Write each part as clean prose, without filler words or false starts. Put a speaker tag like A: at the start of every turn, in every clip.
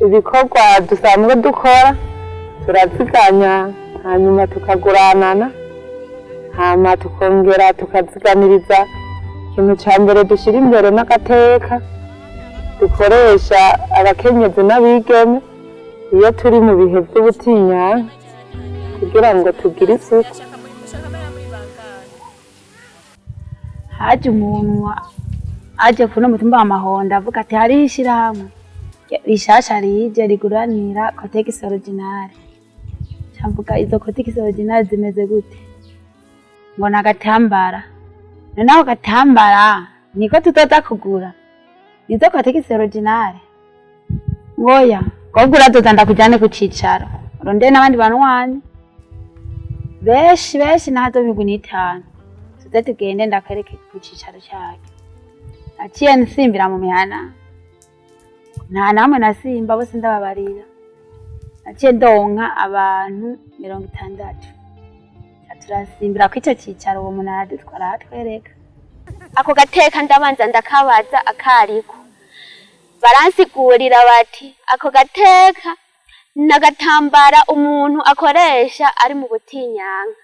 A: Ibikorwa dusanzwe dukora, turaziganya, hanyuma tukaguranana, hama tukongera tukaziganiriza. Ikintu ca mbere dushyira imbere n'agateka dukoresha abakenyezi n'abigeme iyo turi mu bihe by'ubutinyanka kugira ngo tugire isuku.
B: Haje umuntu aje kuno mutumba wa Mahonda, avuga ati hariho ishirahamwe rishasha rije riguranira Cotex original. Camvuga, izo Cotex original zimeze gute? Ngo nagatambara. None ako gatambara niko tuzoza kugura, nizo Cotex original? Ngoya kogura, azoza ndakujane ku cicaro, urondere n'abandi banywanyi benshi benshi, nazo migwi n'itanu, tuze tugende ndakwereke ku cicaro cyayo. Naciye nsimbira mu mihana, nta namwe nasimba, bose ndababarira. Naciye ndonka abantu 60. Turasimbira ku ico cicaro, uwo muntu aradutwara, aratwereka.
C: Ako gateka ndabanza ndakabaza akariko, baransigurira bati ako gateka n'agatambara umuntu akoresha ari mu butinyanka.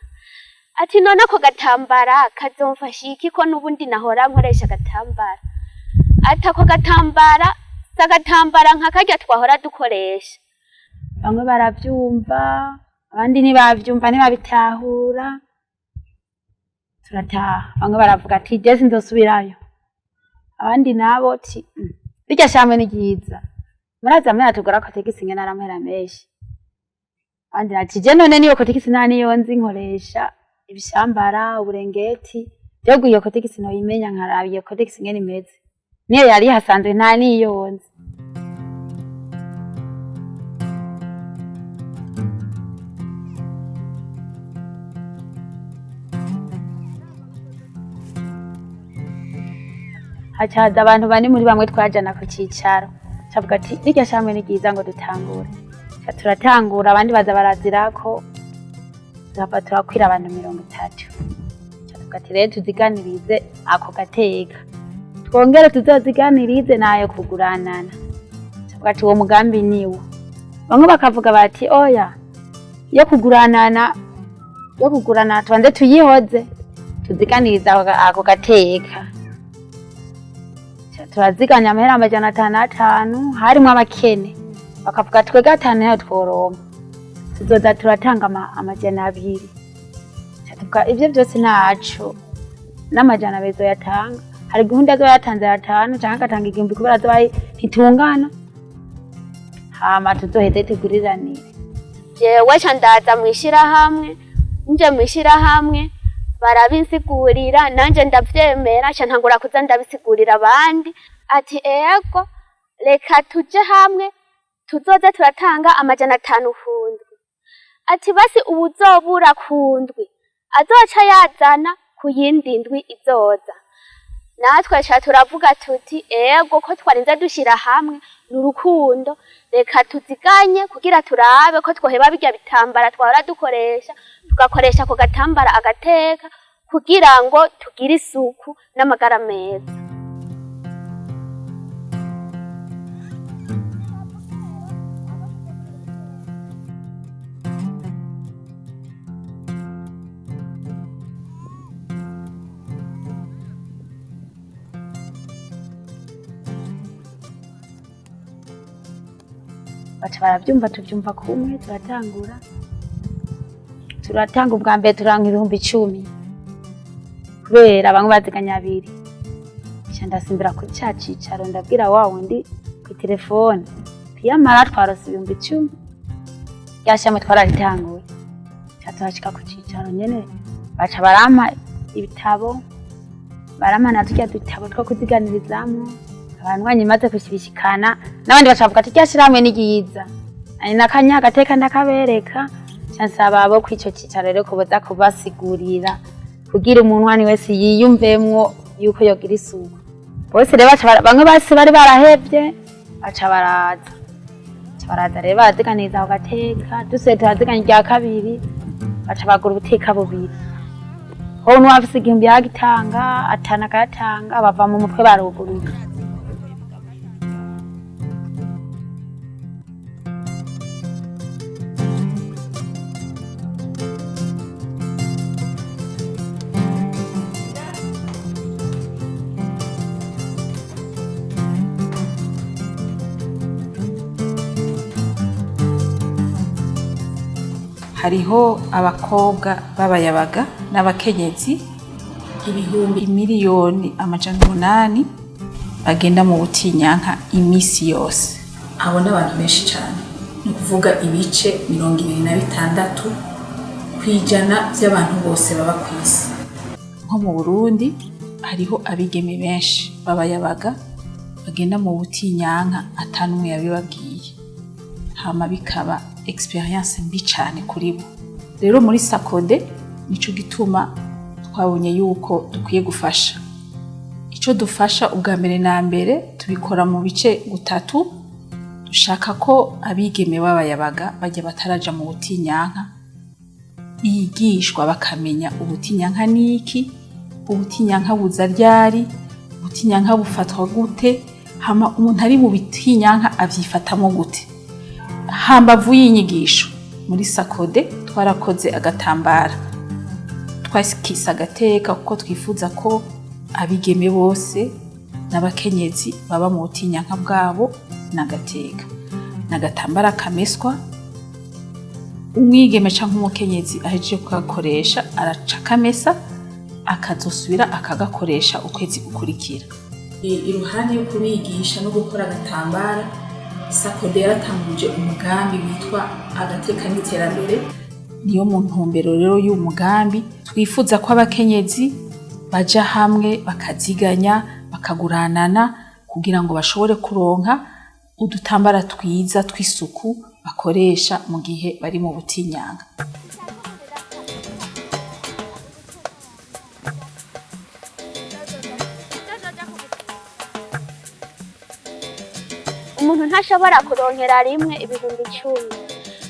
C: Ati none ako gatambara kazomfasha iki, ko n'ubundi nahora nkoresha agatambara? Ati ako gatambara si agatambara nka karya twahora dukoresha.
B: Bamwe baravyumva, abandi ntibavyumva, ntibabitahura. Turataha, bamwe baravuga ati je sinzosubirayo, abandi nabo ti "Rirya shamwe ni ryiza, muraza muratugura Cotex ingene ari amahera menshi." Abandi ati je none niyo Cotex nta niyo nzi, nkoresha ibishambara, uburengeti, jewe iyo Cotex noyimenya nkaraba iyo Cotex ingene imeze, niyo yari ihasanzwe nta niyo nzi. Hacaza abantu bane muri bamwe twajana ku cicaro, cavuga ati rirya shamwe ni ryiza, ngo dutangure. Ca turatangura, abandi baza barazirako, tuhava turakwira abantu 30. Ca tuvuga ati rero tuziganirize ako gateka, twongere tuzoziganirize nayo kuguranana. Cavuga ati uwo mugambi niwo. Bamwe bakavuga bati oya, yo kuguranana tubanze tuyihoze, tuziganirize ako gateka. Turaziganya amahera 500 500. Harimwo abakene bakavuga twebwe atanu nayo tworonka, tuzoza turatanga 200. Ca tuvuga ivyo vyose ntaco, n'200 zoyatanga. Hari gahunda azoba yatanze atanu canke agatanga 1000, kubera azoba ntitungana, hama tuzoheze tuguriranire.
C: Jewe ca ndaza mw'ishirahamwe, nje mw'ishirahamwe barabinsigurira, nanje ndavyemera, ca ntangura kuza ndabisigurira abandi ati ego, reka tuje hamwe, tuzoze turatanga 500 ku ndwi. Ati basi uwuzobura ku ndwi azoca yazana ku yindi ndwi izoza. Natwe ca turavuga tuti ego, ko twarinze dushira hamwe ni urukundo, reka tuziganye kugira turabe ko twoheba birya bitambara twahora dukoresha, tugakoresha ako gatambara agateka, kugira ngo tugire isuku n'amagara meza.
B: Baca baravyumva, tuvyumva kumwe, turatangura. Turatanga ubwa mbere, turanka 10,000, kubera bamwe baziganya abiri. Nca ndasimbira kuri ca cicaro, ndabwira wa wundi kw'itelefone, tiyamara twarose 10,000, rya shamwe twararitanguye. Ca tuhashika ku cicaro nyene, baca barampa ibitabo, barampa na turya dutabo two kuziganirizamwo. Abanywanyi maze kushibishikana n'abandi baca bavuga ati rya shirahamwe ni ryiza. Nari nakanya agateka ndakabereka, nca nsaba abo kw'ico cicaro rero ko boza kubasigurira kugira umunywanyi wese yiyumvemwo yuko yogira isuku. Bose rero baca bamwe bose bari barahevye baca baraza, baca baraza rero baraziganiza ako gateka. Dusubiye turaziganya irya kabiri, baca bagura ubuteka bubiri. Ho n'uwafise 1000 yagitanga, atanu akayatanga, bava mu mutwe baruguruka.
D: Hariho abakobwa b'abayabaga n'abakenyezi 800,000,000 bagenda mu butinyanka imisi yose. Abo ni abantu benshi cyane, ni ukuvuga ibice 26% by'abantu bose baba ku isi. Nko mu Burundi hariho abigeme benshi b'abayabaga bagenda mu butinyanka atanumwe yabibabwiye, hama bikaba experience mbi cyane kuri bo. Rero muri SACODE nico gituma twabonye yuko dukwiye gufasha. Ico dufasha ubwa mbere na mbere, tubikora mu bice gutatu. Dushaka ko abigeme b'abayabaga bajya bataraja mu butinyanka bigishwa, bakamenya ubutinyanka niki, ubutinyanka buza ryari, ubutinyanka bufatwa gute, hama umuntu ari mu bitinyanka avyifatamo gute. Hambavu y'inyigisho, muri SACODE twarakoze agatambara twakise agateka, kuko twifuza ko abigeme bose n'abakenyezi baba mu butinyanka bwabo n'agateka. N'agatambara kameswa, umwigeme canke umukenyezi ahejeje kugakoresha araca akamesa, akazosubira akagakoresha ukwezi gukurikira. Iruhande yo kubigisha no gukora agatambara, SACODE yaratanguje umugambi witwa Agateka n'Iterambere. Niyo mu ntumbero rero y'uwo mugambi twifuza ko abakenyezi baja hamwe, bakaziganya, bakaguranana kugira ngo bashobore kuronka udutambara twiza tw'isuku bakoresha mu gihe bari mu butinyanga.
C: Umuntu ntashobora kuronkera rimwe 10,000.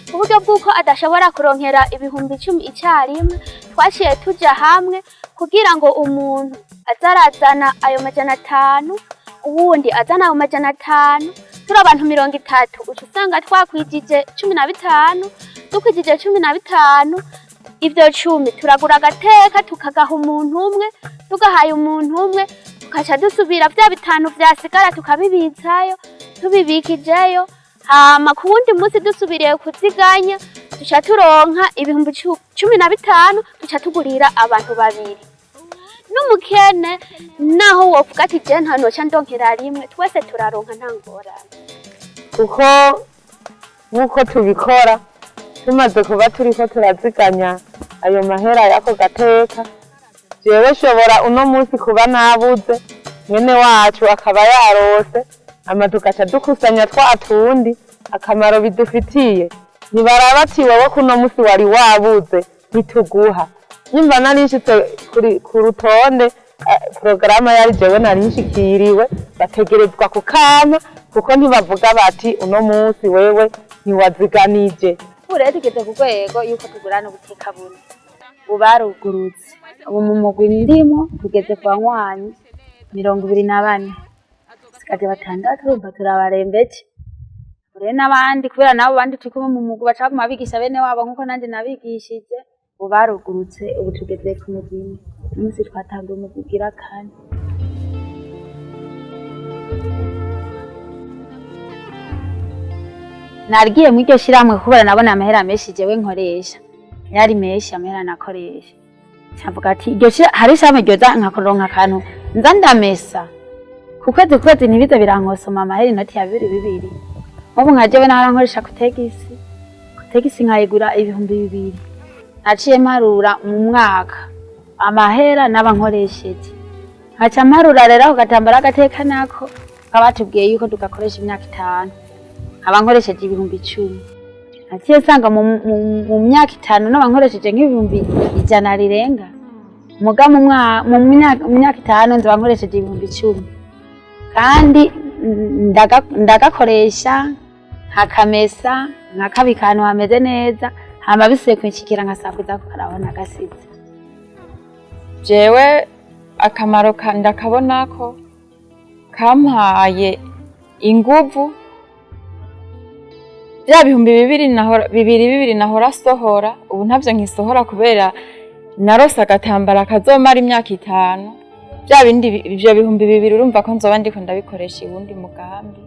C: Ku buryo bw'uko adashobora kuronkera 10,000 icyarimwe, twaciye tuja hamwe kugira ngo umuntu azarazana ayo 500, uwundi azana ayo 500. Turi abantu 30, uca usanga twakwijije 15. Dukwijije 15, ivyo 10 turagura agateka tukagaha umuntu umwe. Tugahaye umuntu umwe, tukaca dusubira vya bitanu vyasigara tukabibitsayo. Tubibikijeyo, hama ku wundi munsi dusubiriye kuziganya, duca turonka 15,000, duca tugurira abantu babiri. N'umukene naho wovuga ati je nta noca ndonkera rimwe, twese turaronka, nta ngorane.
A: Kuko nk'uko tubikora, tumaze kuba turiko turaziganya ayo mahera y'ako gateka, jewe shobora uno munsi kuba nabuze, mwene wacu akaba yarose, ama tugaca dukusanya twa tundi. Akamaro bidufitiye, ntibaraba ati wowe kuno munsi wari wabuze ntituguha. Nyumva nari nshitse ku rutonde, porogaramu yari jewe nari nshikiriwe, bategerezwa kukama, kuko ntibavuga bati uno munsi wewe ntiwaziganije.
B: Ubu rero tugeze ku rwego yuko tugurana ubuteka bune. Ubu barugurutse, ubu mu mugwi ndimo tugeze ku banywanyi 24, dusigaje batandatu. Urumva turabarembeje. Ubu rero n'abandi, kubera nabo bandi turi kumwe mu mugwi baca baguma bigisha bene wabo nk'uko nanjye nabigishije. Ubu barugurutse, ubu tugeze ku mugwi umwe. Umunsi twatanguye umugwi ugira kane. Nagiye muri iryo shirahamwe kubera nabona amahera menshi jewe nkoresha, yari menshi amahera nakoresha. Ncavuga ati iryo shira hari ishirahamwe ryoza nkakoronka akantu nza ndamesa ku kwezi, ku kwezi ntibize birankosoma amahera, inoti ya bibiri bibiri. Nk'ubu nka jewe nahora nkoresha kutegisi, kutegisi nkayigura 2000. Naciye mparura mu mwaka amahera naba nkoresheje, nkaca mparura rero ako gatambara agateka nako bakaba batubwiye yuko tugakoresha imyaka 5, nkaba nkoresheje 10,000. Naciye nsanga mu myaka 5 naba nkoresheje nk'100,000 rirenga. Muga mu myaka 5 nzoba nkoresheje 10,000, kandi ndagakoresha nkakamesa, nkakabika ahantu hameze neza, hama bisubiye kunshikira nkasakuza ko karabona gasize.
E: Jewe akamaro ndakabona ko kampaye inguvu. Bya 2000 nahora, bibiri bibiri nahora sohora, ubu ntavyo nkisohora kubera narose agatambara kazomara imyaka 5. Bya bindi ivyo 2000, urumva ko nzoba ndiko ndabikoresha iwundi mugambi.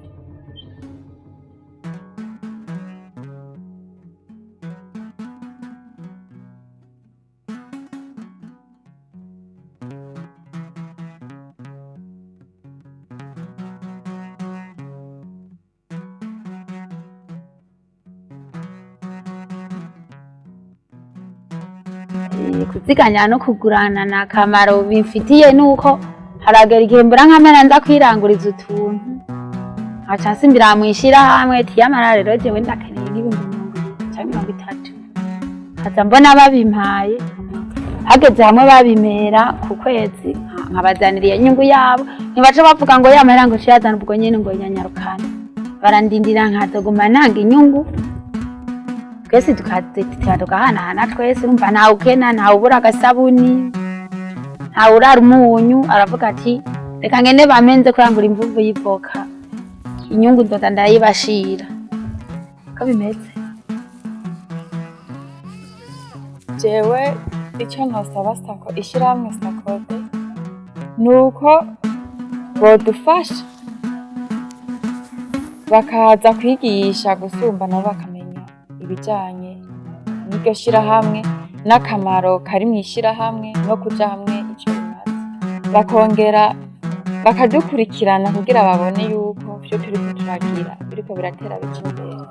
B: Kuziganya no kugurana na akamaro bimfitiye nuko haragera igihe mbura nkamera nza kwiranguriza utuntu, nkaca nsimbira mw'ishirahamwe tiyamara rero jewe ndakeneye nk'ibihumbi 20 canke 30, nkaza mbona babimpaye, hageze hamwe babimera ku kwezi nkabazanira iyo nyungu yabo. Ntibaca bavuga ngo ya mahera ngo ciyazana ubwo nyene ngo nyanyarukane, barandindira nkazoguma nanga inyungu, twese tugahanahana twese. Urumva ntawe ukena, ntawe ubura agasabuni, ntawe urara umunyu. Aravuga ati reka ngende bamenze kurangura imvuvu y'ivoka, inyungu ndoda ndayibashira. Ko bimeze.
E: Jewe icyo nosaba SACCO, ishyirahamwe SACODE, ni uko bodufasha bakaza kwigisha gusumba, nabo bakamenya ibijyanye n'iryo shyirahamwe n'akamaro kari mu ishyirahamwe no kuja hamwe icyo bimaze, bakongera bakadukurikirana kugira babone yuko vyo turiko turagira biriko biratera bija imbere.